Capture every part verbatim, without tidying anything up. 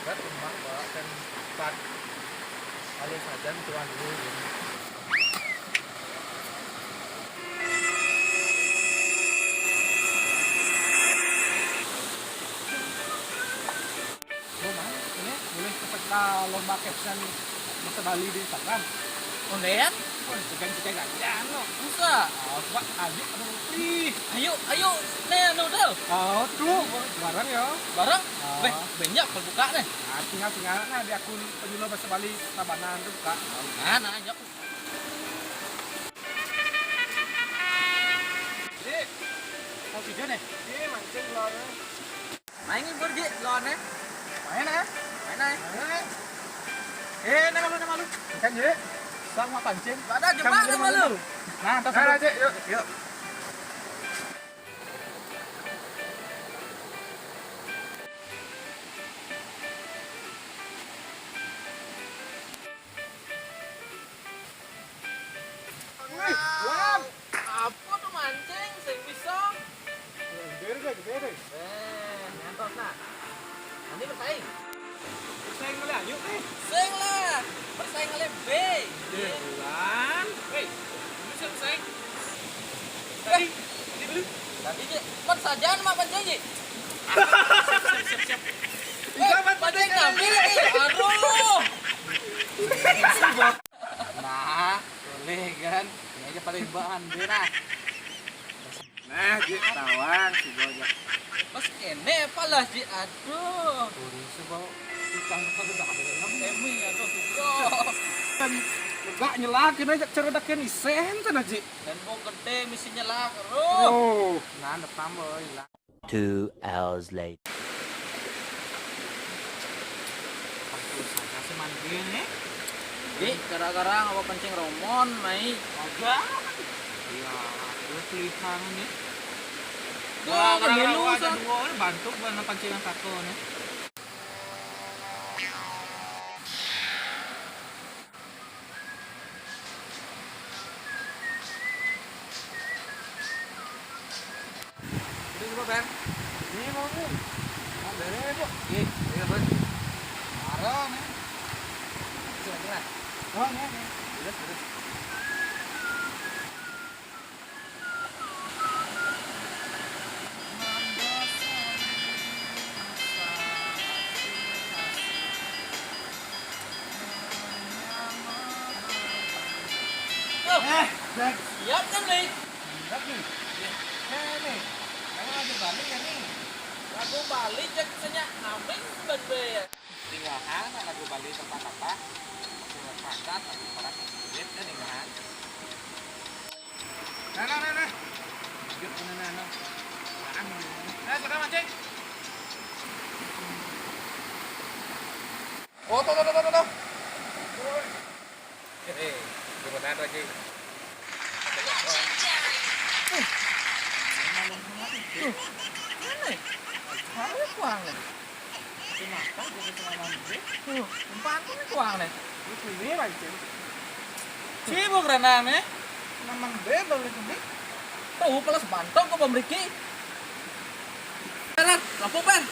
Kat rumah, Pak, kan empat. Kalau saja tuan dulu. Ini boleh peserta lomba caption bahasa Bali di Instagram. Ondean? Wah, segan-segan aja, no. Bisa. Ah, Pak, ayo, aduh. Ih, ayo, ayo. Nih, anu, Del. Oh, tuh, bareng ya. Bareng? Ah. Beh, banyak buka nih. Ah, tinggal, tinggal, nah, di akun penyuluh bahasa Bali Tabanan tuh, Kak. Nah, nah, ayo. Jadi, mau video nih? Iya, mancing keluarnya. Main ngibur, Ji, lawannya. Main, ah? Main, ah. Main, ah. Eh, nama lu, nama lu? Ikan, Ji. Sama pancing. Ada jebak sama lu. Nah, tas. Nah, Ji, yuk. Yuk. Wih, Wan. Apa tuh mancing? Sing bisa. Gede deh, gede deh. Eh, nyantos nah. Nanti bersaing. Bersaing kali ayo nih. Sing lah. Bersaing kali B. Iya, Wan. Hei, lu siapa bersaing? Tadi, tadi dulu. Tadi dia, kan saja sama Pak Janji. Siap, siap, siap, siap. Eh, Pak Janji ngambil lagi. Aduh. Nah, boleh kan? Ini aja paling bahan, dia nah. Nah, Ji, tawang si Boy. Pas kene apa lah, Ji? Aduh. Turun si Boy. Tukang pada dalam. Emi, aduh, sudah. Kan enggak nyelak, kena jak cara dakin isen tuh, nah, Ji. Dan bau gede, mesti nyelak, aduh. Oh, nah, depan, Boy, lah. Two hours later. Pancing saja sih mandi nih. Ini gara-gara apa pancing romon, mai. Aja. Iya, gue pelihan nih. Wah, gara-gara dulu, aja dua, bantu gue anak pancingan satu nih. Ini coba, Bang. Ini mau nih. Mau bere, Bu? Iya, iya, Bang. Parah nih. Bisa, Bang. Oh, iya, iya. Terus, terus. Eh, Jack. Siap kan, Lik? Siap nih. Eh, nih. Kamu lagi balik ya nih? Lagu balik, Jack, senyak ngambil ban be ya. Tinggal hang, lagu balik tempat apa? Tinggal pakat, lagu parak duit, kan tinggal hang. Nah, nah, nah, nah. Lanjut, nah, nah, nah. Nah, silakan mancing. Oh, tuh, tuh, tuh, tuh, tuh. Hehe, gimana lagi? Tuh, mana? Baru kuang. Kenapa jadi selama ini? Tuh, umpan pun kuang nih. Ini sini lagi, Cil. Sibuk renang nih. Naman beda lagi, Cil. Tahu pelas bantok ke pemriki. Rat, lampu, Per.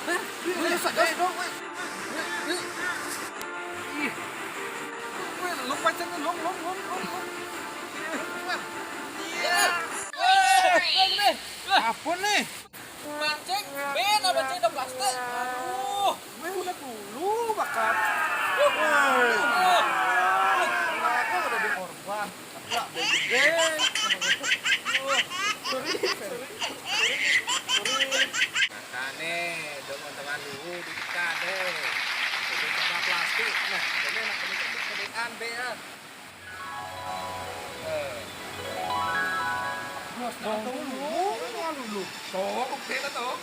Per, ini saja dong, weh. Weh, weh. Ih. Weh, lu pacarnya, lu, lu, lu, lu, lu. Iya. Weh, weh, weh. Apa nih? Mancing, ben, apa cedok plastik? Aduh. Gue udah dulu bakar. Wah. Mereka udah dikorban. Lah, bego. Sorry, sorry, sorry, sorry. Makane, dong teman dulu di kade. Itu sama plastik. Nah, ini enak ini kan kemudian be ya. Eh. Bos, dong dulu. Dulu. Tuh, oke lah tuh.